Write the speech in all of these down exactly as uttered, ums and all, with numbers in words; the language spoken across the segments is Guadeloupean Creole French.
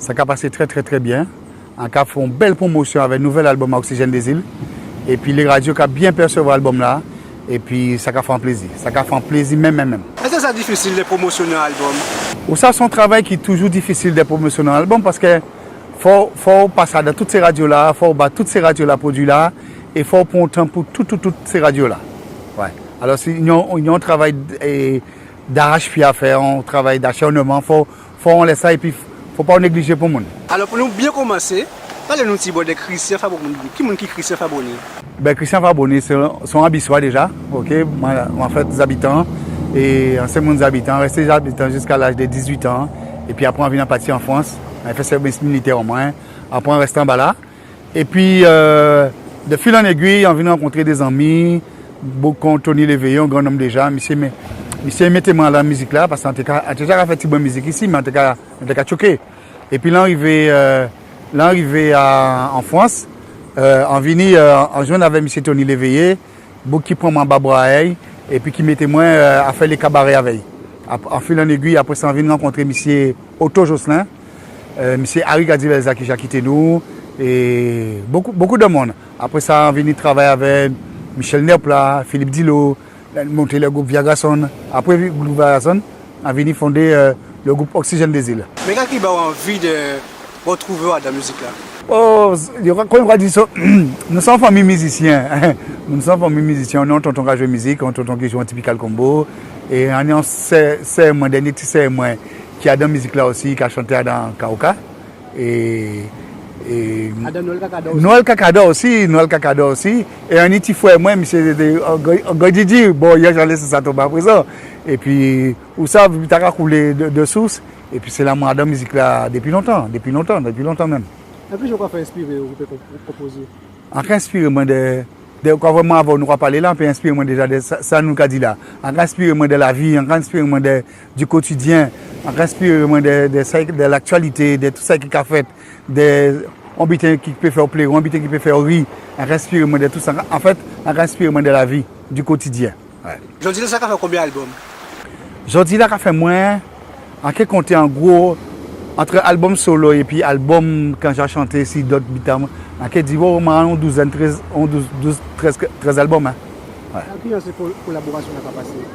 Sa ka pasé trè, trè, trè bien. An ka fè on bèl pwomosyon avè nouvèl albòm a Oxygène des Îles. Épi lé radyo ka bien pèsèvwa albòm-la. Épi sa ka fè an plézi. Sa ka fè an plézi menm, menm, menm. Èskè sa difisil dè pwomosyoné on albòm? Ou sa, sé on travay ki toujou difisil dè pwomosyoné on albòm, paskè fò, fò'w pasé adan tout sé radyo-la, fò'w ba tout sé radyo-la pwodui-la, é fò'w pran on tan pou tout, tout, tout sé radyo-la. Wè. Alò, sé on, on travay, é, d'arrache-pied a fè, on travay d'acharnement, fò, fò ou lè sa, épi fò pa ou néglijé pon moun. Alò, pou nou bien komansé, palé nou tibwen dè Christian Faboni. Ki moun ki Christian Faboni? Ben, Christian Faboni, sé, sé on Abiswa déja, oké? Mwen, mwen fèt Zabitan, é ansyen moun Zabitan, rèsté Zabitan jiska laj dè dizuit an, épi apré, an vin an pati an Frans, an fè sèvis militè an mwen, apré, an rèsté anba-la. Épi, euh, de fil en aiguille, an vin rankontré dé zanmi, bon, kon Tony Léveillé, on gran nonm déja, misyé mé-, misyé mété mwen adan mizik-la, paskè an té ka, an té ja ka fè tibwen mizik isi, mé an té ka, an té ka tchoké. Épi lè an rivé, euh, lè an rivé a, an Frans, euh, an vini, euh, an jwenn avè misyé Tony Léveillé, boug ki pran mwen anba bra a'y, épi ki mété mwen, euh, a fè lé kabaré avè'y. Ap-, an fil en aiguille, apré sa, an vin rankontré misyé Otto Jocelyn, euh, misyé Harry Gadivèlza ki ja kité nou, é bokou, bokou dè moun. Apré sa, an vini travay avè Michel Nerpla, Philippe Dilo, monté lè gwoup Viagrason. Apré vi-, gwoup Viagrason, an vini fondé, euh, lè gwoup Oxygène des Îles. Mé ka ki ba'w anvi dè rètwouvé'w adan mizik-la? Oh, yo, kon yo ka di sa, nou sé on fanmi mizisyen. Nou sé on fanmi mizisyen, nou ni on tonton ka jwé mizik, on tonton ki jwé on tipical combo, é an ni on sè, sè mwen, dènyé ti sè mwen, ki adan mizik-la osi, ka chanté adan Kaoka. É, é Adan Noël Kakadò osi. Noël Kakadò osi, Noël Kakadò osi. É an ni ti frè mwen, misyé té, an, an, an, Didi, bon, yè, jan lésé sa tonbé aprézan. Épi, ou sav, li té ka koulé dè, dè sous. Épi sé la mwen adan mizik-la dépi lontan, dépi lontan, dépi lontan menm. An ki jan ou ka fè enspiré'w pou konp-, konpozé? An ka enspiré mwen dè, dè, kwa, vréman, avan nou ka palé la, an pé enspiré mwen déja dè sa, sa nou ka di la. An ka enspiré mwen dè lavi, an ka enspiré mwen dè, di kotidyen, an ka enspiré mwen dè, dè sa, dè laktyalité, dè tout sa ki ka fèt, dè on biten ki pé fè'w pléré, on biten ki pé fè'w ri, an ka enspiré mwen dè tout sa. Anfèt, an ka enspiré mwen dè lavi, di kotidyen. Wè. Jòdi-la, sa ka fè konbyen albòm? Jòdi-la ka fè mwen, an ké konté an gwo, antrè albòm solo épi albòm kan ja chanté si dòt biten, an ké di, o mwen, on douzèn, trèz, on douz, douz, trèz, trèz albòm, en. Wè. Ak ki jan sé ko-, kolaborasyon-la ka pasé?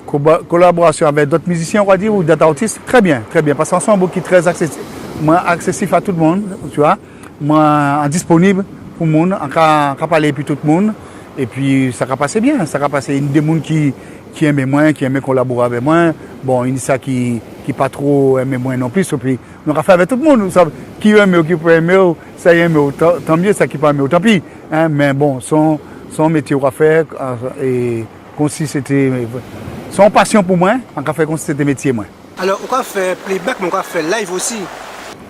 Koba-, kolaborasyon avè dòt mizisyen, ou ka di, ou dòt atis, trè byen, trè byen. Paskè an sé on boug ki trè aksesi-, mwen, aksesif a tout moun, tu vois. Mwen, an disponib pou moun, an ka, an ka palé épi tout moun, épi sa ka pasé byen, sa ka pasé. Ni dé moun ki, ki enmé mwen, ki enmé kolaboré avè mwen, bon, ni sa ki, ki pa two enmé mwen non plis, épi nou ka fè avè tout moun, ou sav, ki enmé'w, ki pa enmé'w, sa ki enmé'w, tan, tan myé, sa ki pa enmé'w, tanpi, en, mé bon, sé on, sé on métyé ou ka fè, é konsi sé té, sé on pasyon pou mwen, an ka fè konsi sé té métyé mwen. Alò, ou ka fè playback, mé ou ka fè live osi.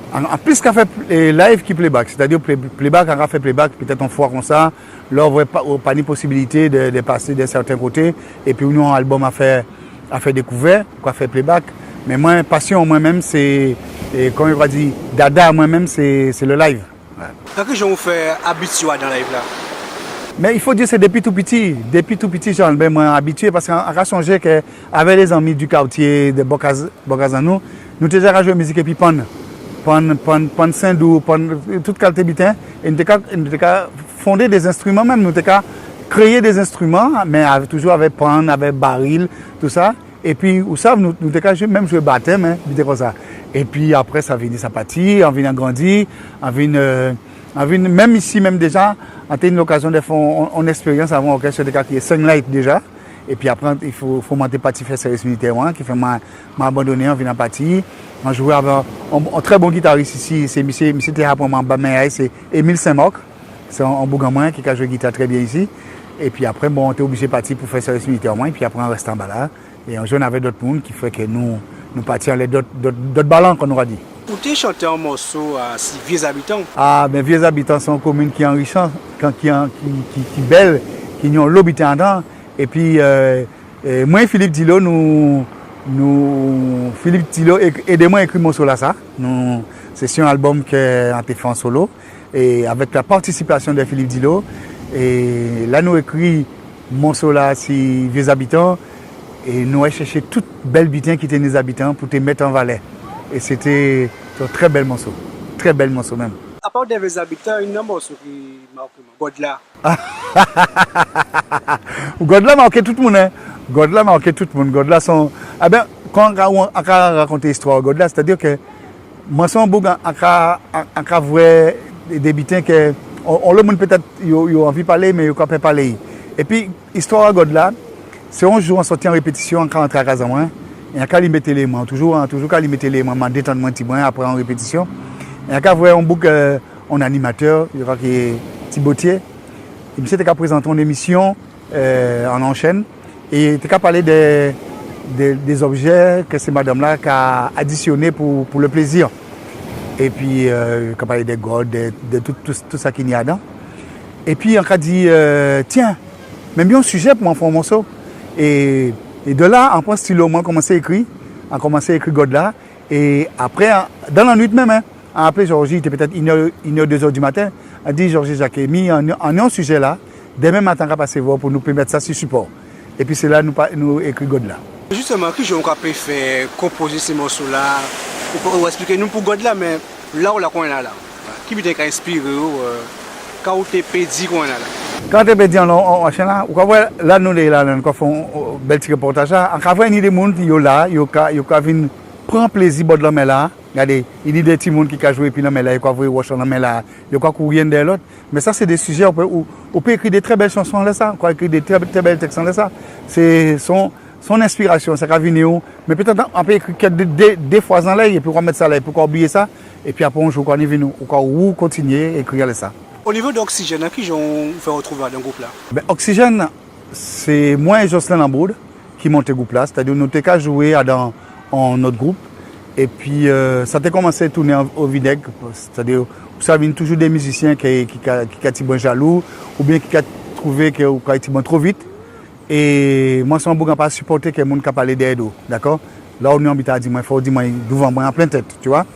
An, an plis ka fè, eh, live ki playback. Sétadi, play-, playback, an ka fè playback pétèt on fwa konsa, lè ou vwè pa, ou pa ni posibilité dè, dè pasé dè sèten koté, épi ou ni on album a fè, a fè dékouvè, ou ka fè playback. Mé mwen, pasyon mwen menm, sé, eh, kouman yo ka di, dada mwen menm, sé, sé le live. Wè. An ki jan ou fè abityé'w adan live-la? Mé il faut dire, sé dépi tou piti, dépi tou piti, jan, ben, mwen abityé, paskè an, an ka sonjé kè avè lé zanmi di katyé, dè bò kaz, bò kaz an nou, nou té ja ka jwé mizik épi pann. Pann, pann, pann sendou, pann, tout kalité biten. É nou té ka, nou té ka fondé dé enstriman menm, nou té ka kréyé dé enstriman, mé avè, toujou avè pann, avè baril, tousa. Épi, ou sav, nou, nou té ka jwé, menm jwé batèm, en, biten konsa. Épi apré, sa vini, sa pati, an vin an grandi, an vin, euh, an vin, menm isi, menm déja, an té ni lokazyon dè fè on, on, on èkspéryans avan òkès, yo té ka kriyé Sunlight déja. Épi apré, i fo, fo mwen té pati fè sèvis militè mwen, ki fè mwen, mwen abandoné, an vin an pati. Mwen jwé avè on, on trè bon gitaris isi, sé misyé, misyé té aprann mwen ba men a'y, sé Émile Saint-Marc. Sé on, on boug an mwen ki ka jwé gita trè byen isi. Épi apré, bon, an té oblijé pati pou fè sèvis militè mwen, épi apré, an rèsté anba la. É an jwenn avè dòt moun ki fè kè nou, nou pati anlè dòt, dòt, dòt balan, kon nou ka di. Ou té chanté on mòso, a, si Vyé Zabitan. A, ben, Vyé Zabitan, sé on komin ki anrichan, ki, ki, ki, ki, ki bèl, ki ni onlo biten adan. Épi, euh, euh, mwen, Philippe Dilo, nou, nou, Philippe Dilo é-, édé mwen ékri mòso-lasa. Nou, sé si on album kè an té fè an solo. É avèk la partisipasyon dè Philippe Dilo, é la nou ékri mòso-la si Vyé Zabitan, é nou ay chèché tout bèl biten ki té ni Zabitan pou té mèt an valè. É sé té, Sé on trè bèl mòso. Trè bèl mòso menm. Apa Dè Vlé Zabitan, ni on mòso ki maké'w, God-la. God-la maké tout moun, en. God-la maké tout moun. God-la sé on, ében, kan an ka, an ka rakonté istwa God-la, sétadi ke mwen sé on boug an, an ka, an, an ka vwè dé biten ke on, onlo moun pétèt yo, yo anvi palé, mé yo ka pè palé. Épi, istwa God-la, sé on jou an sòti an répétision, an ka rantré a kaz an mwen, é an ka limé télé mwen, toujou, an toujou ka limé télé mwen, man détann mwen tibwen apré on répétision. É an ka vwè on boug, euh, on animatè, je crois que Ti Botié, é misié té ka prézanté on émision, euh, an on chèn, é té ka palé dè, dè, dé zobjé ke sé madanm-la ka adisioné pou, pou le plézi. Épi, euh, ka palé dè God, dè, dè tout, tout, tout sa ki ni adan. Épi an ka di, euh, tiens, mé mi ni on sijé pou mwen fè on mòso. É, é dè la, an pran stilo mwen, an koumansé ékri, an koumansé ékri God-la. É apré, an, dan lannuit menm, en, an aplé Georgie, té pétèt inè, inè, dézè di maten, an di Georgie Jacquet, mi an, an on sijé la, dèmen maten an ka pasé vwè'w pou nou pé mèt sa si sipò. Épi sé la nou pa, nou ékri God-la. Jistèman, ki jan ou ka pé fè konpozé sé mòso-la? Ou, ou èspliké nou pou God-la, mé la ou la konyéla la, ki biten ka enspiré'w, euh, ka ou té pé di konyéla la? Ka ou té pé di an, an, an, machin-la, ou ka vwè la nou lé la, la nou ka fè on, on bèl ti répòtaj-la. An ka vwè ni dé moun, yo la, yo ka, yo ka vin pran plézi bò lanmè-la. Gadé, ni dé timoun ki ka jwé épi lanmè-la, yo ka voyé wòch an lanmè-la, yo ka kouri yonn dèyè lòt. Mé sa sé dé sijé, ou pé, ou, ou pé ékri dé trè bèl chanson anlè sa, ou ka ékri dé trè, trè bèl tèks anlè sa. Sé, sé on, sé on enspirasion, sa ka vini'w. Mé pétèt an, an pé ékri kèk dé, dé, dé fraz anlè'y, épi ou ka mèt sa la, épi ou ka oubliyé sa. Épi apré on jou, ou ka ni vin, ou ka ou kontinié ékri anlè sa. O nivo dè Oxygène, ki jan ou fè rètwouvé adan gwoup-la? Ben, Oxygène, sé mwen é Jocelyn Lambourde ki monté gwoup-la, sétadi nou té ka jwé adan on lòt gwoup. Épi, euh, sa té koumansé tounen an, o vinèg, sétadi ou sa vin toujou dé mizisien ki, ki ka, ki ka tibwen jalou, oubien ki ka touvé ke ou ka tibwen two vit. É mwen sé on boug an pa sipòté ke moun ka palé dèyè do, dakò? La ou ni on biten a di mwen, fò'w di mwen douvan mwen an plen tèt, tu vois.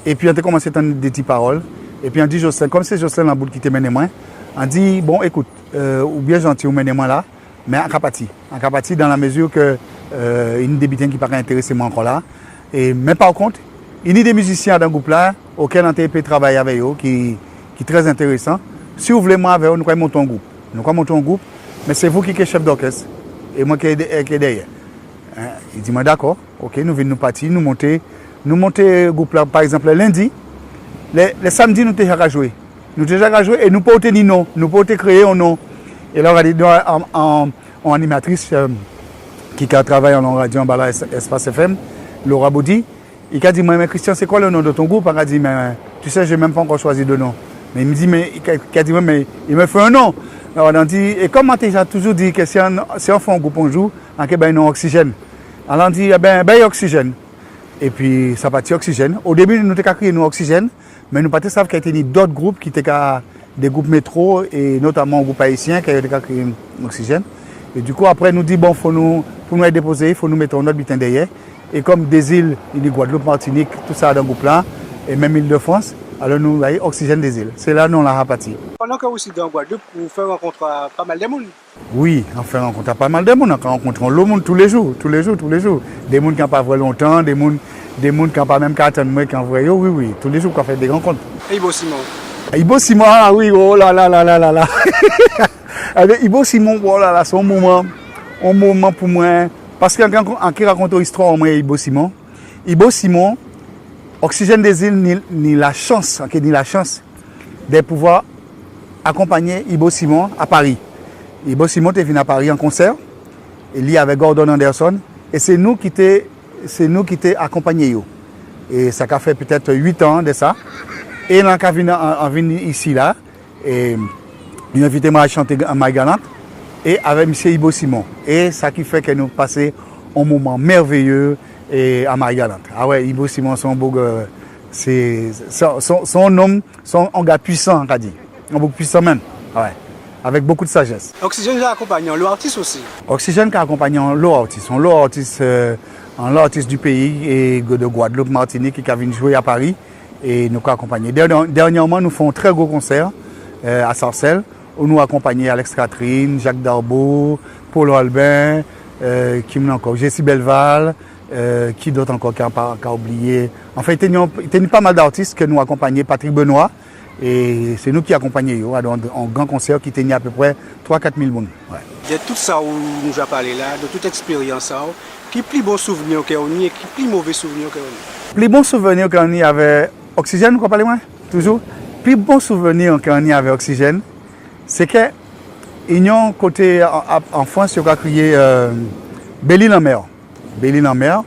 Épi an té koumansé tann dé ti pawòl. Épi an di Jocelyn, kòm sé Jocelyn Lambourde ki té mennen mwen, an di, bon, ékout, euh, ou bien janti, ou mennen mwen la, mé an ka pati. An ka pati dan la mézi ke, euh, ni dé biten ki pa ka entérésé mwen ankò la. É, mé pa kont, ni dé mizisien adan gwoup-la, okel an té pé travay avè yo, ki, ki trè entérésan. Si ou vlé, mwen avè'w, nou ka monté on gwoup. Nou ka monté on gwoup, mé sé vou ki ké chèf dòkès, é mwen ké dè-, ké dèyè. Hen, i di mwen, dakò, oké, nou vin, nou pati, nou monté, nou monté gwoup-la, pa ègzanp, lè lendi, lè, lè samdi, nou té ja ka jwé. Nou té ja ka jwé é nou pa té ni non, nou pa té kréyé on non. É la, ou gadé, nou, an, an, on animatris, euh, ki ka travay an on radyo anba la, Es-, Espace F M, Laura Baudy, i ka di mwen, mais Christian, c'est quoi le nom de ton groupe? An ka di, mais tu sais, j'ai même pas encore choisi de nom. Mé i di, mais, i ka, i ka di mwen, mais il me faut un nom. Alò, an di, é kòm an té ja toujou di ke si an, si an fè on gwoup on jou, an ké ba'y non Oxygène. Alò, an di, ében, ba'y Oxygène. Épi sa pati Oxygène. O débi, nou té ka kriyé nou Oxygène, mé nou pa té sav ke té ni dòt gwoup ki té ka, dé gwoup métro, é notaman on gwoup ayisien, ke yo té ka kriyé Oxygène. É dikou, apré, nou di, bon, fò nou, pou nou ay dépozé, fò nou mété on lòt biten dèyè. É kòm dé zil, i ni Gwadloup, Matinik, tousa dan gwoup-la, é menm Île-de-France, alò nou ba'y Oxygène des Îles. Sé la non-la pati. Pandan ke ou isi dan Gwadloup, ou fè rankont a pa mal dè moun. Wi, an fè rankont a pa mal dè moun, an ka rankontré onlo moun toulé jou, toulé jou, toulé jou. Dé moun ke an pa vwè lontan, dé moun, dé moun ke an pa menm ka atann mwen ke an vwè yo, wi, wi, toulé jou ou ka fè dé rankont. É Ibo Simon? Ibo Simon, a wi, o la la la la la la. Ében, Ibo Simon, o la la, sé on moman, on moman pou mwen, paskè an, an ké rakonté istwa mwen é Ibo Simon. Ibo Simon, Oxygène des Îles ni, ni lachans, an ké ni lachans dè pouvwa akonpanyé Ibo Simon a Pari. Ibo Simon té vin a Pari an konsè, é li avè Gordon Anderson, é sé nou ki té, sé nou ki té akonpanyé yo. É sa ka fè pétèt uit an dè sa. É la an ka vin, an, an vin isi la, é yo envité mwen al chanté an Marigalant, é avè misié Ibo Simon. É sa ki fè ke nou pasé on moman mèvéyé, é, a Marigalant. A wè, Ibo Simon, sé on boug, euh, sé, sé, sé, sé on nonm, sé on, on gars puissant, an ka di. On boug puissant menm. A wè. Avèk bokou dè sajès. Oxygène ka akonpanyé onlo artis osi. Oxygène ka akonpanyé onlo artis. Onlo artis, euh, onlo artis di péyi é dè Gwadloup, Matinik, ki ka vin jwé a Pari. É nou ka akonpanyé. Dènyè-, dènyèman, nou fè on trè gwo konsè, euh, a Sarcelles, ou nou akonpanyé Alex Catherine, Jacques Darboux, Paulo Albin, euh, ki moun ankò? Jessie Belval, Euh, ki dòt ankò ki an pa ka oubliyé? Anfen, té ni, té ni pa mal d'artis ke nou akonpanyé, Patrick Benoît, é sé nou ki akonpanyé yo, adan an gran konsè ki té ni apéprè twa, kat mil moun. Wè. Dè tout sa ou nou ja palé la, dè tout èkspéryans sa, ki pli bon souvnir ke ou ni é ki pli mové souvnir ke ou ni? Pli bon souvnir ke an ni avè Oxygène, ou ka palé mwen, toujou? Pli bon souvnir ke an ni avè Oxygène, sé ke i ni on koté an, an, an Frans, yo ka kriyé, euh, Belle-Île-en-Mer. Belle-Île-en-Mer.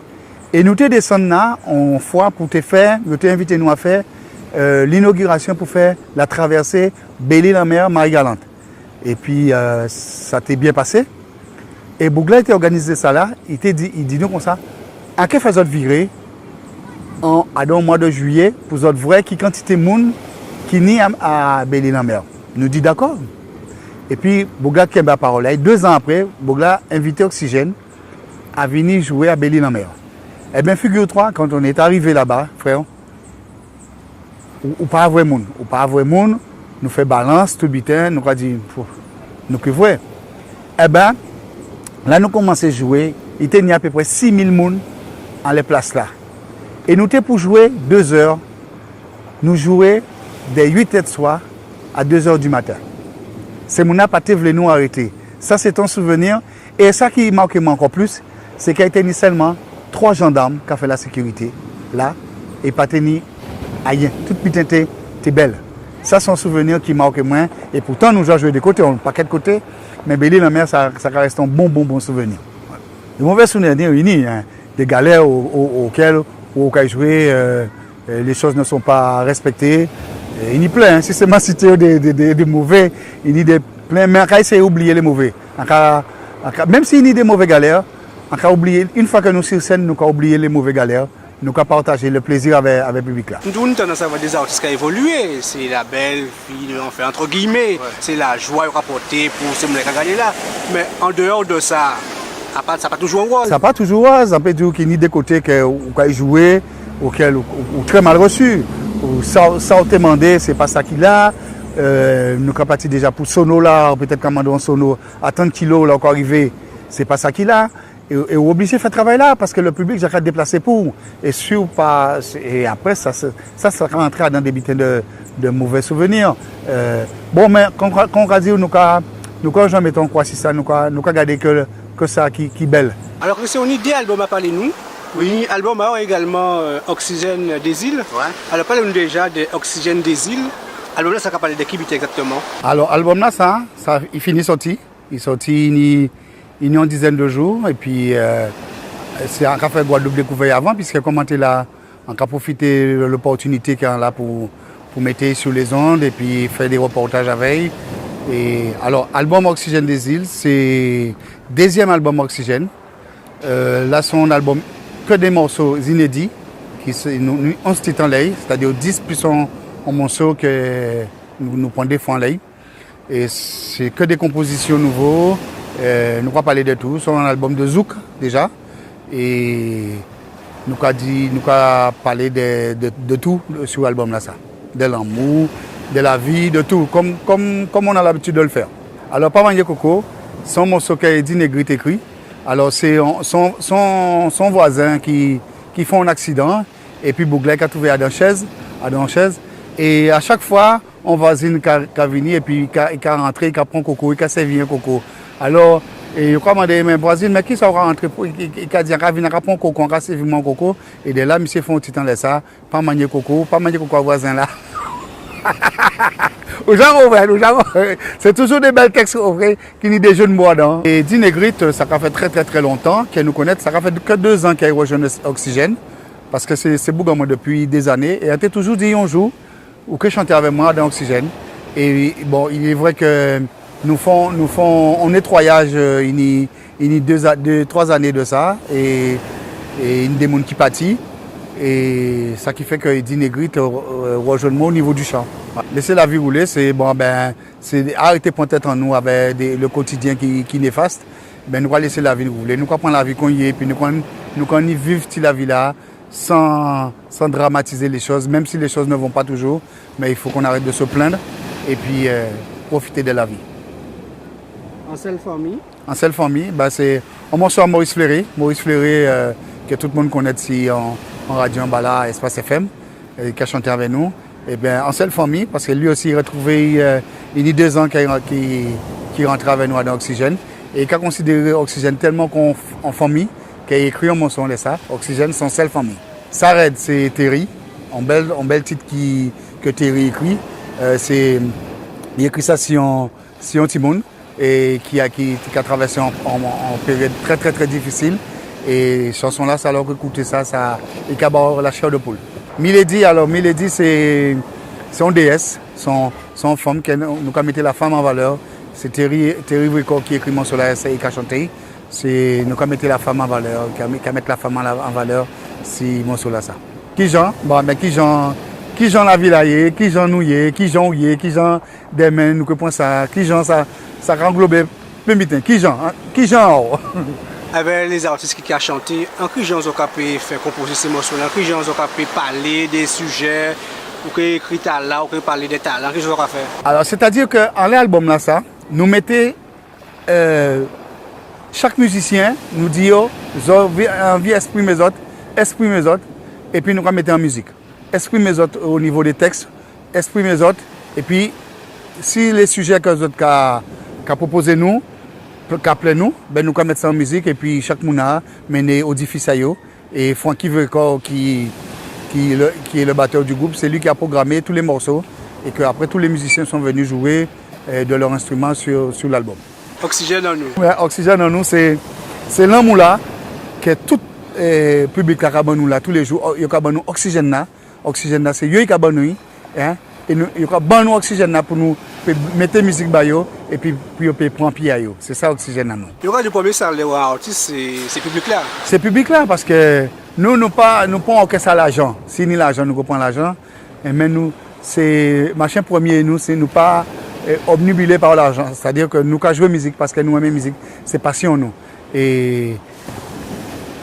É nou té désann la, on fwa pou té fè, yo té envité nou a fè, euh, linogirasyon pou fè latravèsé Belle-Île-en-Mer, Marigalant. Épi, euh, sa té byen pasé. É boug-la ki té òganizé sa la, i té di, i di nou konsa, an ké fè zòt viré an, adan mwa dè jwiyé, pou zòt vwè ki kantité moun ki ni a, a Belle-Île-en-Mer. Nou di dakò. Épi, boug-la kenbé pawòl-la. É dé zan apré, boug-la envité Oxygène a vini jwé a Belle-Île-en-Mer. Ében, figure-toi, quand on est arrivé là-bas, frère, ou, ou pa vwè moun, ou pa vwè moun, nou fè balans, tout biten, nou ka di, pouf, nou ké vwè. Ében, la nou koumansé jwé, i té ni apéprè sis mil moun anlè plas-la. É nou té pou jwé dé zè, nou jwé dè uit è d'swa a dé zè di maten. Sé moun-la pa té vlé nou arété. Sa sé on souvnir. É sa ki maké mwen ankò plis, sé ke té ni sèlman twa jandam ka fè lasékirité la, é pa té ni ayen. Tout biten té, té bèl. Sa sé on souvnir ki maké mwen. É poutan nou ja jwé dé koté, on pakèt koté, mé Belle-Île-en-Mer, sa, sa ka rèsté on bon, bon, bon souvnir. Dé mové souvnir, i ni, hen, dé galè o, o, okèl ou ka jwé, euh, euh, les choses ne sont pas respectées. Euh, i ni plen, hen, si sé man sité dé, dé, dé, dé mové, i ni dé plen, mé an ka éséyé oubliyé lé mové. An ka, an ka, menm si i ni dé mové galè, an ka oubliyé, une fois que nou sur scène, nou ka oubliyé lé mové galè, nou ka patajé le plézi avè, avè piblik-la. Nou, nou tandans a vwè dé zartis ka évoliyé, sé la bèl vi, anfen, entre guillemets, sé la jwa yo ka pòté pou sé moun-la ka gadé la. Mé an déwò dè sa, a pa, sa pa toujou wòz. Sa pa toujou wòz. An pé di'w ki ni dé koté ke ou ka jwé, okèl ou, ou, ou trè mal resi, ou sa, sa ou té mandé, sé pa sa ki la. Euh, nou ka pati déja pou sono-la, ou pétèt ka mandé on sono a trant kilo, la ou ka rivé, sé pa sa ki la. É, é ou oblijé fè travay-la, paskè le piblik ja ka déplasé pou'w. É si ou pa, é apré, sa, sa, sa, sa ka rantré adan dé biten dè, dè mové souvnir. Euh, bon, mé kon, kon ou ka di'w, nou ka, nou ka janmen mété on kwa si sa, nou ka, nou ka gadé ke, ke sa ki, ki bèl. Alò, Christian, ou ni dé album a palé nou. Wi. Ou ni album a égalman, euh, Oxygène des Îles. Wè. Alò, palé nou déja dè Oxygène des Îles. Album-la, sa ka palé dè ki biten ègzaktèman? Alò, album-la, sa, sa, i fini sòti. I sòti, i ni, i ni on dizèn dè jou, épi, euh, sé, an ka fè Gwadloup dékouvè'y avan, piskè kon an té la, an ka pwofité lopòtinité ke an la pou, pou mété'y sur les ondes, épi fè dé rèpòtaj avè'y. É alò, album Oxygène des Îles, sé dézyèm album Oxygène. Euh, la, sé on album ke dé mòso inédi, ki sé, nou, nou, onz tit anlè'y, sétadi dis plis on, on mòso ke nou, nou pran dé fwa anlè'y. É sé ke dé konpozisyon nouvo, euh, nou ka palé dè tou. Sé on album dè zouk, déja. É nou ka di, nou ka palé dè, dè, dè tou si album-lasa. Dè lanmou, dè lavi, dè tou. Kòm, kòm, kòm on a l'habitude de le faire. Alò, Pa manyé koko, sé on mòso ke Eddy Négrit ékri. Alò, sé on, sé on, sé on, sé on vwazen ki, ki fè on aksidan. Épi boug-la, i ka twouvé'y adan chèz, adan chèz. É a chak fwa, on vwazin ka, ka vini, épi i ka, i ka rantré, i ka pran koko, i ka sèvi on koko. Alò, é yo ka mandé, mé vwazin, mé kisa ou ka rantré pou, i, i, i ka di, an ka vini, an ka pran koko, an ka sèvi mwen koko. É dè la, misyé fè on tit anlè sa, pa manyé koko, pa manyé koko a vwazen-la. Ou ja konprann, ou ja konprann. Sé toujou dé bèl tèks, oké, ki ni dé jeu de mots adan. É Eddy Négrit, sa ka fè trè, trè, trè lontan ke nou konnèt, sa ka fè ke dé zan ke i rèjwenn Oxygène. Paskè sé, sé boug an mwen dépi dé zanné, é an té toujou di on jou, ou ké chanté avè mwen adan Oxygène. É bon, il est vrai que nou fè on, nou fè on, on nétwayaj, euh, i ni, i ni dé za-, dé, twa zanné dè sa, é, é i ni dé moun ki pati, é sa ki fè ke Eddy Négrit, euh, rèjwenn mwen o nivo di chan. Lésé lavi woulé, sé, bon, ben, sé arété pran tèt an nou avè dé, le quotidien ki, ki néfast. Ben, nou ka lésé lavi woulé, nou ka pran lavi kon i yé, épi nou ka, nou ka anni viv ti lavi-la, san, san dramatizé lé choz, menm si lé choz ne von pa toujou, mé i fo k'on arèt dè sé plenn épi, euh, pwofité dè lavi. An sèl fanmi? An sèl fanmi, ba sé on mòso a Maurice Fleury. Maurice Fleury, euh, Ke tout moun konnet si an, an radio anba la, Espace F M, é ki ka chanté avè nou. Ében, an sel fanmi, paske li osi i rétrouvé, euh, i ni dé zan ki, ki, ki rantré avè nou adan Oxygène. É i ka konsidéré Oxygène telman kon an fanmi, ke i ékri an mòso anlè sa, Oxygène sé an sel fanmi. Sa red, sé Terry, an bel, an bel tit ki, ke Terry ékri. Euh, sé, i ékri sa si an, si an timoun é ki a, ki, ki ka travèsé an, an, an périod trè, trè, trè difisil. É chanson-la, sa, lè ou kouté sa, sa, i ka ba'w la chair de poule. Milady, alò, Milady, sé, sé an déès, sé an, sé an fanm ke nou, nou ka mété lafanm an valè. Sé Terry, Terry Vrékò ki ékri mòso-la, sé i ka chanté. Sé, nou ka mété lafanm an valè, ka, ka met lafanm an, an valè si mòso-la, sa. Kijan, bon, ben, kijan, kijan lavi-la yé, kijan nou yé, kijan ou yé, kijan dèmen nou ké pran sa, kijan sa, sa ka anglobé pli biten, kijan, en, kijan, o. Avè lé zartis ki ka chanté, an kijan zot ka pé fè konpozé sé mòso-la, an kijan zot ka pé palé dé sijé, ou ké ékri tala, ou ké palé dé tala, an kijan zot ka fè? Alò, sétadi ke anlè album-la, sa, nou mété euh, chak mizisien, nou di yo, zot anvi, anvi èsprimé zot, èsprimé zot, épi nou ka mété an mizik. Èsprimé zot o nivo dé tèks, èsprimé zot, épi si lé sijé ke zot ka, ka pwopozé nou, pl-, ka plè nou, ben nou ka met sa an mizik, épi chak moun-la mennen odifis a yo. Et Francky Vrékò, qui, qui est le, qui est le batteur du groupe, c'est lui qui a programmé tous les morceaux et que après tous les musiciens sont venus jouer, euh, de leur instrument sur, sur l'album. Oxygène en nous. Ouais, Oxygène en nous, sé, sé lanmou-la ke tout, euh, piblik-la ka ban nou la tou lé jou, yo ka ban nou oksijèn-la. Oksijèn-la, sé yo ki ka ban nou, en, é nou, yo ka ban nou oksijèn-la pou nou pé mété mizik ba yo, épi pou yo pé pran pié a yo. Sé sa oksijèn-la, non. Yo ka di prèmié salè an artis, sé, sé piblik-la. Sé piblik-la, paske nou, nou pa, nou pa an òkès a lajan. Si ni lajan, nou ké pran lajan. É, mé nou, sé, machin prèmié nou, sé nou pa, eh, obnubilé pa lajan. Sétadi ke nou ka jwé mizik paske nou enmen mizik. Sé pasion nou. É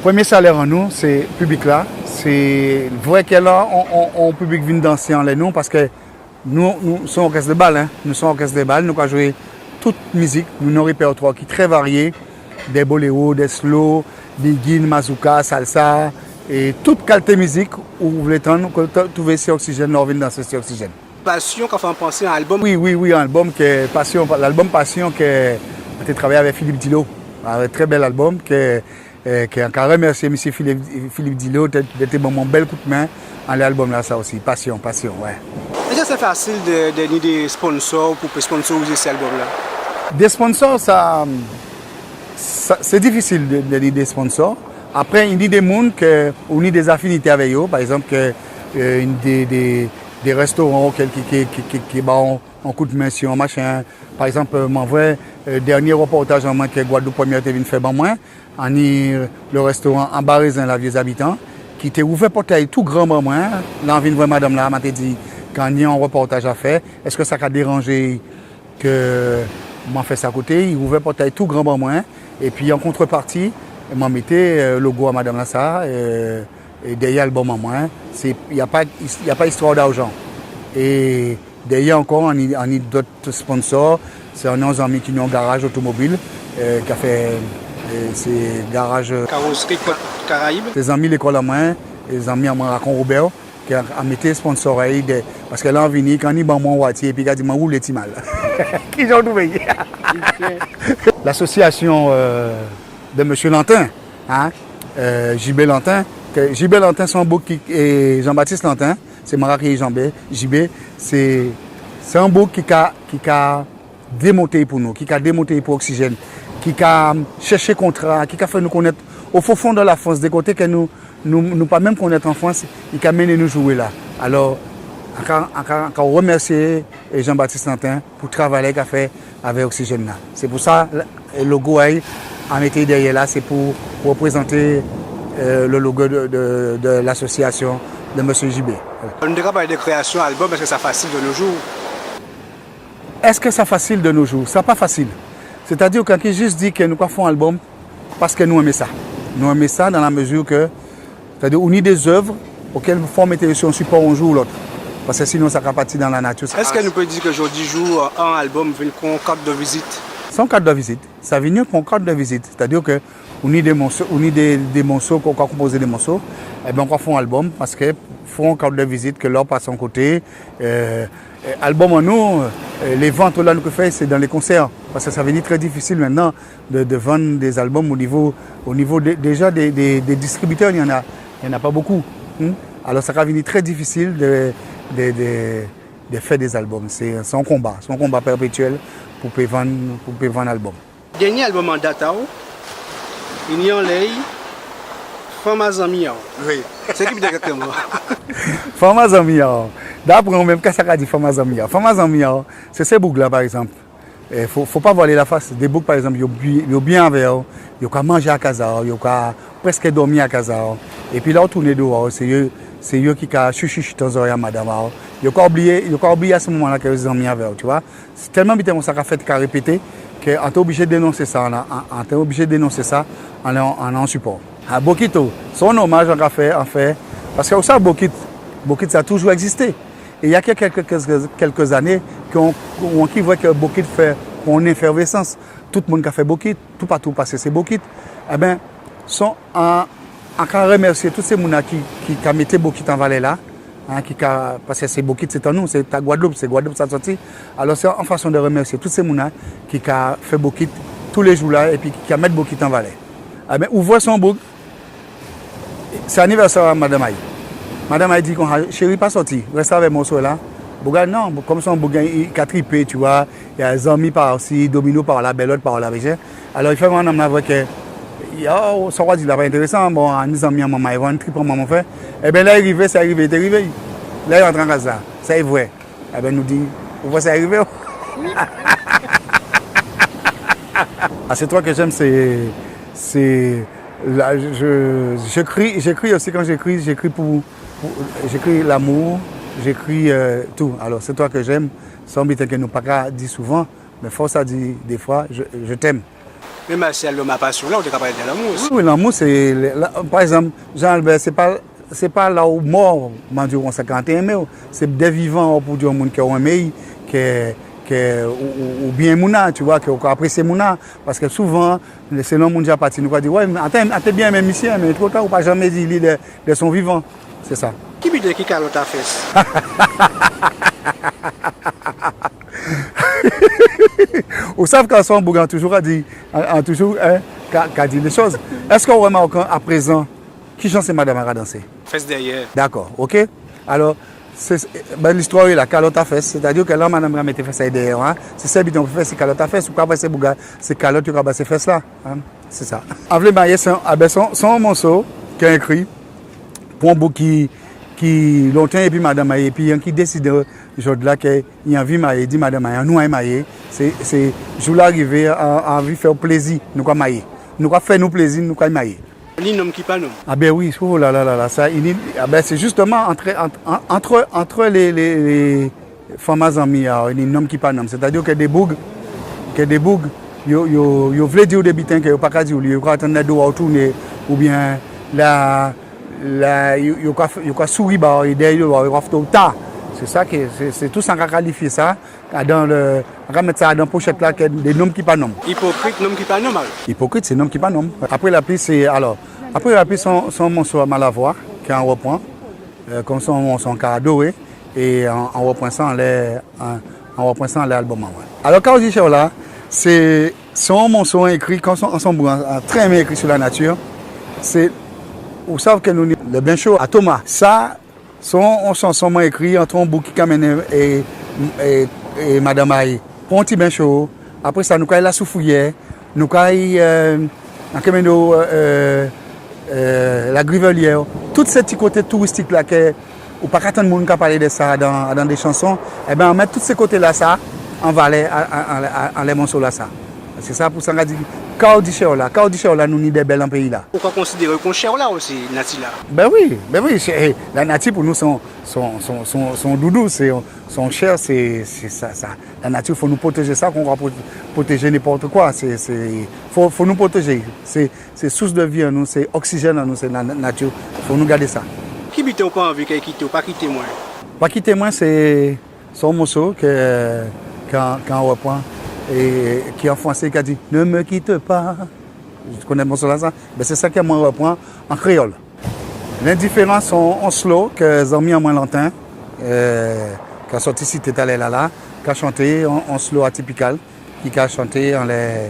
prèmié salè an nou, sé piblik-la. Sé vré ke la, on, on, on piblik vin dansé anlè nou, paske nou, nou sé on òkès dé bal, en. Nou sé on òkès dé bal, nou ka jwé tout mizik, nou ni on répètwa ki trè varié, dé boléro, dé slow, biguine, mazouka, salsa, é tout kalité mizik ou vlé tann, ou ké t-, trouvé si Oxygène, lè ou vin dansé si Oxygène. Pasion ka fè an pansé a an album. Wi, wi, wi, an album ke Pasion, lalbum Pasion ke an té travay avè Philippe Dilo. An trè bel album ke, eh, ke an ka rimèsié misié Philippe, Philippe Dilo, té, té ban mwen bel koutmen anlè album-la, sa osi. Pasion, Pasion, wè. Eske sé fasil de, de ni dé sponsor pou pé sponsorizé sé album-la? Dé sponsor, sa, sa, sé difisil de, de ni dé sponsor. Apré, ni dé moun ke ou ni dé zafinité avè yo, pa egzanp, ke, eh, ni dé, dé, dé restoran ki, ki, ki, ki, ki, ki ba'w on koutmen si on machin. Pa egzanp, euh, mwen vwè, euh, dènié rèpòtaj an mwen ke Guadeloupe Première té vin fè ban mwen, an ni, euh, le restoran Anba Rézen, la Vieux Habitants, ki té ouvè pòt a'y tou gran ban mwen. Lè an vin vwè madanm-la, man té di ke an ni on rèpòtaj a fè, eske sa ka déranjé'y ke mwen fè sa koté'y? I ouvè pòt a'y tou gran ban mwen. Épi an kontrèpati, mwen mété, euh, logo a madanm-la sa, euh, é dèyè album an mwen. Sé, y a pas, y a pas histoire d'argent. É dèyè ankò, an ni, an ni dot sponsor. Sé an, an zanmi ki ni on garaj otomobil, euh, ki ka fè, euh, sé garaj, euh, Carrosserie Côte Caraïbe. Sé zanmi lékol an mwen, é zanmi an mwen Racon Robert, ki a, a mété sponsor a'y dè, paske lè an vini, kan i ban mwen on watié, épi i ka di mwen woulé ti mal. Kijan ou touvé'y? L'association, euh, de Monsieur Lantin, hein, euh, J B Lantin, ke J B Lantin sé on boug ki, é Jean-Baptiste Lantin, sé mwen ki J B, J B, sé, sé on boug ki ka, ki ka démonté'y pou nou, ki ka démonté'y pou Oxygène, ki ka chèché kontra, ki ka fè nou konnet o fin fon de la Frans, dé koté ke nou, nou, nou pa menm konnet an Frans, i ka mennen nou jwé la. Alò, an ka, an ka, an ka rimèsié Jean-Baptiste Lantin pou travay-la i ka fè avè Oxygène la. Sé pou sa, logo a'y, an mété'y dèyè la, sé pou rèprézanté, euh, le logo de, de, de l'association de Monsieur J B. Voilà. Nou té ka palé de kréasion album, eske sa fasil de nos jours? Eske sa fasil de nos jours? Sa pa fasil. Sétadi ke an ké jis di ke nou ka fè on album paske nou enmen sa. Nou enmen sa dan la mezi ke, sétadi ou ni dé zèv okel fo ou mété yo si on sipò on jou ou lot. Paske sinon sa ka pati dan la nati. Eske nou pé di ke jòdi jou, euh, on album vin kon kat de vizit? Sé on kat de vizit. Sa vini kon kat de vizit. Sétadi ke ou ni dé moso, ou ni dé, dé moso, ou ka konpozé dé moso, ében, ou ka fè on album, paske fo on kat de vizit ke lè ou pasé on koté, euh, euh, album an nou, euh, lé vant la nou ké fè, sé dan lé konsè. Paske sa vini trè difisil mentnan de, de vann dé album o nivo, o nivo dé, déja dé, dé, dé distribitè, il y en a, il y en a pas beaucoup. Hmm? Alò, sa ka vini trè difisil de, de, de, de fè dé album. Sé, sé on konba, sé on konba pèrpétièl pou pé vann, pou pé vann album. Dènié album an dat a'w, i ni anlè'y Fanm a zanmi a'w. Wi. Sé ki biten egzaktèman? Fanm a zanmi a'w. Dapré ou menm, ka sa ka di Fanm a zanmi a'w? Fanm a zanmi a'w, sé, sé boug-la, pa egzanp. Eh, fo, fo pa vwalé lafas. Dé boug, pa egzanp, yo bi-, yo byen avè'w, yo ka manjé a kaz a'w, yo ka prèské dòmi a kaz a'w. Épi lè ou tounen do a'w, sé yo, sé yo ki ka chichichoté an zòrèy a madanm a'w. Yo ka oubliyé, yo ka oubliyé a sé moman-la ke yo zanmi avè'w, tu vois. Sé tèlman biten konsa ka fèt, ka répété, ke an té oblijé dénonsé sa, an, an, an té oblijé dénonsé sa, an, an, an sipò. A, bokit, o, sé on omaj an ka fè, an fè, paske ou sav bokit, bokit sa toujou egzisté. É il y a que quelques, quelques, quelques années, ke on, on ki vwè ke bokit fè on éfèrvésans. Tout moun ka fè bokit, toupatou ou pasé sé bokit. Ében, sé on, an, an ka rèmèsyé tout sé moun-la ki, ki ka mété bokit an valè la, en, ki ka, paske sé bokit sé tan nou, sé ta Gwadloup, sé Gwadloup sa sòti. Alò sé on fason de rèmèsyé tout sé moun-la ki ka fè bokit tou lé jou-la, épi ki ka mèt bokit an valè. Ében, ou vwè sé on boug, sé anivèsè a madanm a'y. Madanm a'y di konsa, chéri, pa sòti, rèsté avè mwen oswè-la. Boug-la, non, kòm sé on boug, i ka tripé, tu vois, i ni zanmi pa isi, domino pa la, bèlòt pa la, mèchè. Alò i fè madanm-la vwè ke, yo, sa ou ka di la pa entérésan, bon, an ni zanmi an manman, i vwè an trip an manman fè. Ében, lè i rivé, sa i rivé, i té rivé. Lè i rantré an kaz-la, sa i vwè. Ében, nou di, ou vwè sa i rivé'w? Ah, c'est toi que j'aime, c'est, c'est, là, je, j'écris, j'écris aussi, quand j'écris, j'écris pour, pour, j'écris l'amour, j'écris, euh, tout. Alors, c'est toi que j'aime, sé on biten ke nou pa ka di souvan, mé fò sa di défwa, je, je t'aime. Menm si sé lòm a pasyon-la, ou té ka palé de lanmou osi. Wi, wi, lanmou, sé, lè, la, pa egzanp, Jean Albert, sé pa, sé pa lè ou mò, man di'w konsa, ke an té enmé'w. Sé dè vivan ou pou di on moun ke ou enmé'y, ke, ke ou, ou, ou byen moun-la, tu vois, ke ou ka aprésyé moun-la. Paske souvan, sé lè on moun ja pati, nou ka di, wè, an té, an té byen enmé misyé, mé two ta, ou pa janmen di li dè, dè son vivan. Sé sa. Ki biten ki kalòt a fès? Ou sav, gason, boug-la toujou ka di, an, an toujou, en, ka, ka di lé choz. Èske ou rimaké aprézan kijan sé madanm-la ka dansé? Fès dèyè. Dakò, OK. Alò, sé, sé, ben, listwa-la, kalòt a fès, sétadi ke lè madanm-la mété fès a'y dèyè, en, sé sèl biten ou pé fè, sé kalòt a fès, ou ka vwè sé boug-la, sé kalòt yo ka ba sé fès-la, en, sé sa. An vlé mayé, sé, a ben, sé, sé on mòso ki ékri pou on boug ki, ki lontan épi madanm a'y, épi an ki désidé jòdla ke i anvi mayé, di madanm a'y, an nou ay mayé, sé, sé jou-la rivé, an, an anvi fè'w plézi, nou ka mayé. Nou ka fè nou plézi, nou ka mayé. Ni nonm ki pa nonm. A ben wi, o la la la la, sa, i ni, a ben, sé jistèman antrè, ant, an, antrè, antrè lé, lé, lé fanm a zanmi, a, i ni nonm ki pa nonm. Sétadi ke dé boug, ke dé boug, yo, yo, yo vlé di'w dé biten ke yo pa ka di'w li, yo ka atann lè do a'w tounen, oubyen la, la, yo, yo ka, yo ka souri ba'w, é dèyè do a'w, yo ka fè'w ta. Sé sa ke, sé, sé tou sa an ka kalifyé sa. Adan lé, an ka mèt sa adan pochèt-la, ke dé nonm ki pa nonm. Ipokrit, nonm ki pa nonm, alò. Ipokrit, sé nonm ki pa nonm. Apré lapli, sé, alò, apré lapli, sé on, sé on mòso a Malavwa, ke an rèpran, euh, kòm sé on mòso an ka adoré, é an, an rèpran sa anlè, an, an rèpran sa anlè album-la, wè. Alò, Ka ou di chè'w la, sé, sé on mòso ékri, kòm sé on, sé on boug an, an trè enmé ékri sou lanati. Sé, ou sav ke nou ni Le Bencho a Thomas. Sa, Sé on, on chanson mwen ékri ant on boug ki ka mennen, é, é, é madanm a'y pran on ti ben cho. Apré sa, nou kay La Soufriyè, nou kay, euh, an ké mennen, euh, euh, La Grivelière. Tout sé ti koté touristik-la ke ou pa ka tann moun ka palé dè sa dan, dan dé chanson. Ében, an mèt tout sé koté-lasa an valè a, a, a, a, anlè mòso-lasa. Sé sa pou sa an ka di, Ka ou di chè'w la, Ka ou di chè'w la, nou ni dè bèl an péyi-la. Ou ka konsidéré'w kon chè'w la osi, nati-la? Ben wi, ben wi, sé, é, lanati pou nou sé on, sé on, sé on, sé on, sé on doudou, sé on, sé on chè, sé, sé sa, sa. Lanati, fò nou pwotéjé sa, kon ou ka pwo-, pwotéjé nenpòt kwa. Sé, sé, fò, fò nou pwotéjé'y. Sé, sé sous dè vi an nou, sé oksijèn an nou, sé la, lanati. Fò nou gadé sa. Ki biten ou pa anvi kè i kité'w, Pa kité mwen? Pa kité mwen, sé Sé on mòso ke, ke, ke an rèpran. É ki an fransé, i ka di, "Ne me quitte pas." Ou konnet moso-lasa? Ben, sé sa ke mwen ripran an kréyol. Lendiférans, sé on, on slow ke zanmi an mwen Lantin, euh, ki ka sòti Sité talè-la la, ki ka chanté on, on slow atipikal, ki ka chanté anlè,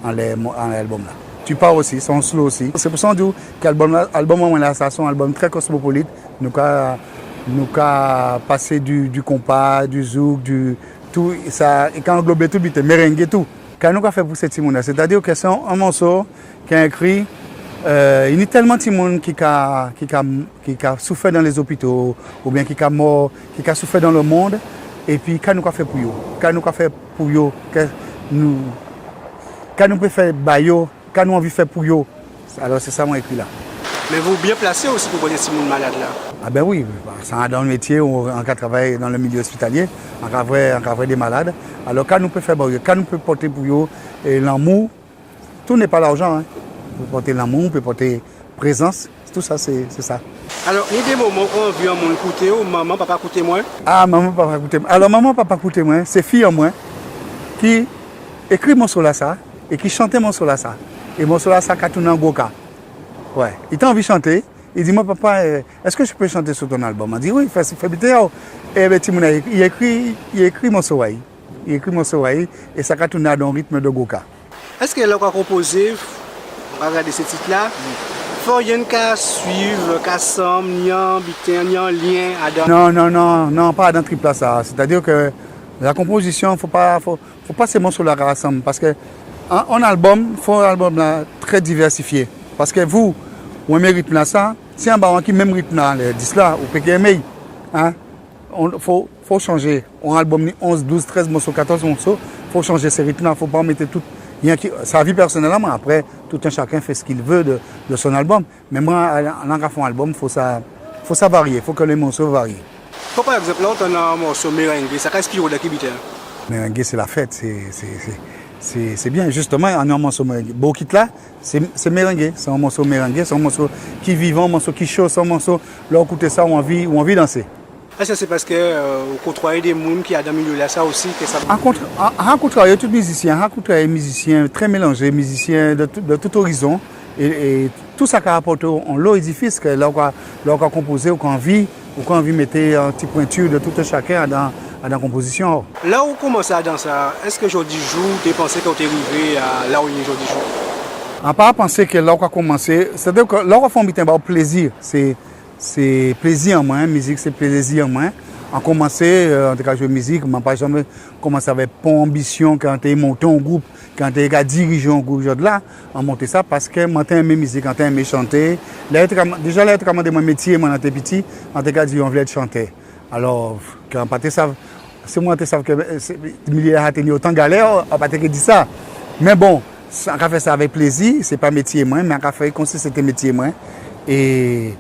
anlè mo-, anlè album-la. Tu pars osi, sé on slow osi. Sé pou sa mwen di'w ke album-la, album an mwen la, sa sé on album trè kosmopolit. Nou ka, nou ka pasé di, di konpa, di zouk, di, tou sa, i ka anglobé tout biten, merengue tou. Ka nou ka fè pou sé timoun-la? Sétadi ke sé on, on moso ki ékri, euh, i ni telman timoun ki ka, ki ka, ki ka soufè dan lé zopito, oubien ki ka mò, ki ka soufè dan lemonn, épi ka nou ka fè pou yo? Ka nou ka fè pou yo? Ke nou, ka nou pé fè ba yo? Ka nou anvi fè pou yo? Alò, sé sa mwen ékri la. Mé ou bien plasé osi pou pòté timoun malad la. A ben wi, sa, dan le métié, ou, an ka travay dan le milié ospitalié, an ka vwè, an ka vwè dé malad. Alò, ka nou pé fè ba yo? Ka nou pé pòté pou yo? É lanmou, tout n'est pas l'argent, hein. Ou pé pòté lanmou, ou pé pòté prézans, tou sa, sé, sé sa. Alò, ni dé moman ou ka anvi an moun kouté'w, Manman, papa, kouté mwen. A, Manman, papa, kouté mwen. Alò, Manman, papa, kouté mwen, sé fi an mwen ki ékri moso-lasa é ki chanté moso-lasa. É moso-lasa ka tounen an gwoka. Wè. I té anvi chanté. I di mwen, "Papa, euh, est-ce que je peux chanter sur ton album?" Mwen di, "Wi, fè, fè biten a'w." Ében, timoun-la, i ékri, i ékri moso-la, wi. I ékri moso-la, wi. É sa ka tounen adan on ritm de gwoka. Eske lè ou ka konpozé, ou ka gadé sé tit-la, fò yonn ka suiv, ka sanm, ni an biten, ni an lien adan? Non, non, non, non, pa adan trip-lasa. Sétadi ke la konpozision, fo pa, fo, fo pa sé moso-la ka sanm, paske on, on album, fo album-la trè divèsifié. Paske vou, ou enmé ritm-lasa, si an ba'w anki menm ritm-la, lè dis-la, ou pé ké enmé'y, en. On, fo, fo chanjé. On album ni onz, douz, trèz moso, katòz moso, fo chanjé sé ritm-la, fo pa mété tout, yenki, sa vi pèsonel an mwen, apré, tout un chacun fait ce qu'il veut de, de son album. Mé mwen, an, an ka fè on album, fo sa, fo sa varié, fo ke lé moso varié. Kon pa egzanp, lè ou tann on moso merengue, sa ka enspiré'w di ki biten? Merengue, sé lafet, sé, sé, sé, sé, sé bien. Jisteman, an, on moso merengue. Bokit-la, sé, sé merengue, sé on moso merengue, sé on moso ki vivan, on moso ki cho, sé on moso, lè ou kouté sa, ou anvi, ou anvi dansé. Eske sé paske, euh, ou kontwayé dé moun ki adan milié-lasa osi, ke sa? An kont-, an, an kontwayé tout mizisien, an kontwayé mizisien trè mélanjé, mizisien de tout, de tout orizon, é, é tou sa ka apòté on lo édifis, ke lè ou ka, lè ou ka konpozé, ou ka anvi, ou ka anvi mété on ti pwenti de tout un chacun adan, adan konpozision'w. Lè ou koumansé adan sa, eske jòdijou ou té pansé ke ou té rivé a la ou yé jòdijou? An pa pansé ke lè ou ka koumansé, sétadi ke lè ou ka fè on biten ba'w plézi, sé Sé plézi an mwen, mizik sé plézi an mwen. An koumansé, euh, an té ka jwé mizik, mé an pa janmen koumansé avek pon anbision ke an té monté on gwoup, ke an té ka dirijé on gwoup jòdla. An monté sa paske mwen té enmé mizik, an té enmé chanté. Lè yo té ka, déja lè yo té ka mandé mwen métié mwen lè an té piti, an té ka di yo an vlé et chantè. Alò, ke an pa té sav, sé mwen té sav ke, euh, sé, milié-a té ni otan galè, an pa té ké di sa. Mé bon, sa, an ka fè sa avek plézi, sé pa métié mwen, mé an ka fè konsi sé té métié mwen. É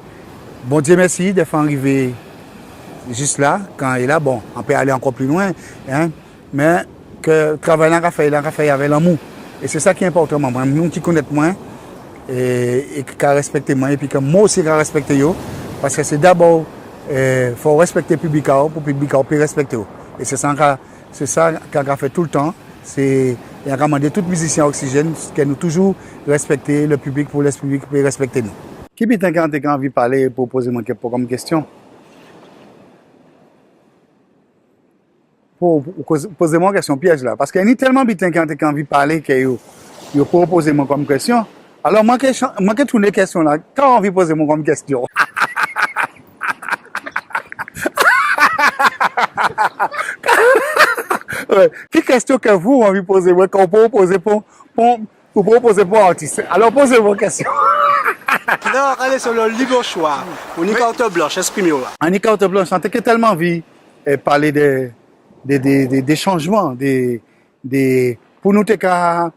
Bondié mèsi, dèfwa an rivé jis la, kan é la, bon, an pé alé ankò pli lwen, en, mé ke travay-la an ka fè, la an ka fè avek lanmou. É sé sa ki enpòtan, mwen, moun ki konnet mwen, é, é ki ka respekté mwen, épi ke mwen osi ka respekté yo, paske sé dabò, é, fò ou respekté piblik a'w, pou piblik a'w pé respekté'w. É sé sa an ka, sé sa ke an ka fè toultan, sé, é an ka mandé tout mizisien Oxygène ke nou toujou respekté le piblik pou le piblik pé respekté nou. Ki biten ke an té ka anvi palé pou pozé mwen ke, pou, kòm kestion? Pou, pou, pou pozé mwen kestion piej la, paske ni telman biten ke an té ka anvi palé ke yo, yo pwopozé mwen kòm kestion. Alò, mwen ké chan-, mwen ké tounen kestion-la. Ka ou anvi pozé mwen kòm kestion? Wi. Ki kestion ke vou anvi pozé mwen, ke ou pwopozé pou, pou, ou pwopozé pou artis? Alò, pozé mwen kestion. Non, alé, sé le libre choix. Ou ni carte blanche, eksprimé'w la. An ni carte blanche, an té ké telman anvi, é, palé de, de, de, de, de chanjman, de, de, pou nou té ka,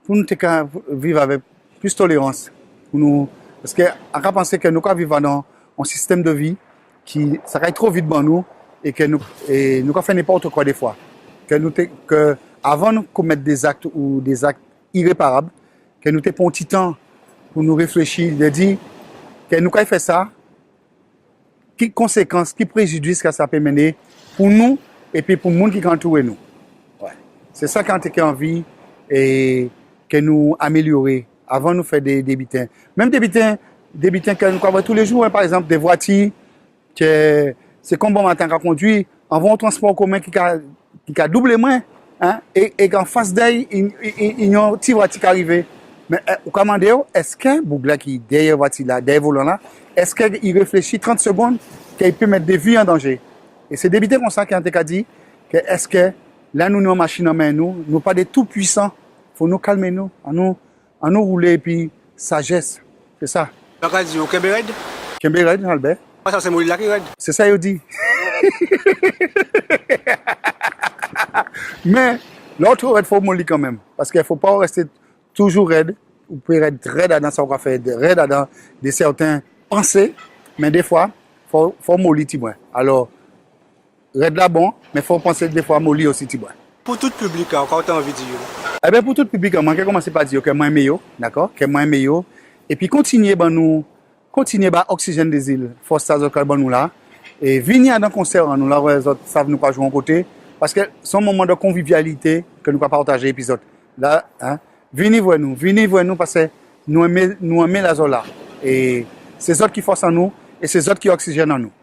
pou nou té ka viv avek plis tolérans, pou nou, paske an ka pansé ke nou ka viv adan on sistem de vi ki, sa ka alé two vit ban nou, é ke nou, é nou ka fè nenpot kwa défwa. Ke nou té, ke avan nou komet dé zak ou dé zak iréparab, ke nou té pran on ti tan pou nou réfléchi, de di ke nou kay fè sa, ki konsékans, ki préjidis ke sa pé mennen pou nou épi pou moun ki ka antouré nou. Wi. Sé sa ki an té ké anvi, é, ke nou amélyoré avan nou fè dé, dé biten. Menm dé biten, dé biten ke nou ka vwè toulé jou, en, pa egzanp, dé vwati, ke sé kon bonmaten an ka kondui, an vwè on transpò komen ki ka, ki ka doublé mwen, en, é, é ki anfas dè'y, i, i, i, i ni on ti vwati ka rivé. Mé, eh, ou ka mandé'w, èske boug-la ki dèyè vwati-la, dèyè volan-la, èske i réfléchi trant ségonn ke i pé mèt dé vi an danjé? É sé dé biten kon sa ke an té ka di, ke èske lè nou ni on machin an men nou, nou pa dé toupwisan, fo nou kalmé nou, annou, annou woulé épi sajès. Sé sa. Sa ka di ou kenbé rèd? Kenbé rèd, Albè. Pa sa sé moli-la ki rèd. Sé sa yo di. Mé, lè ou two rèd, fo ou moli kanmenm. Paske fo pa ou rèsté toujou rèd. Ou pé rèd, rèd adan sa ou ka fè, rèd adan dé sèten pansé. Mé défwa, fo, fo ou moli tibwen. Alò, rèd-la bon, mé fo ou pansé défwa moli osi tibwen. Pou tout piblik-la, ka ou té anvi di yo? Ében, pou tout piblik-la, mwen ké koumansé pa di yo ke mwen enmé yo, dakò? Ke mwen enmé yo. Épi kontinyé ban nou, kontinyé ba Oxygène des Îles fòs-la zòt ka ban nou la. É vini adan konsè an nou la, wè, zòt sav nou ka jwé on koté. Paske sé on moman de konvivyalité ke nou ka patajé épi zòt. La, en, vini vwè nou, vini vwè nou, paske nou enmé, nou enmé la zòt la. É sé zòt ki fòs an nou, é sé zòt ki oksijèn an nou.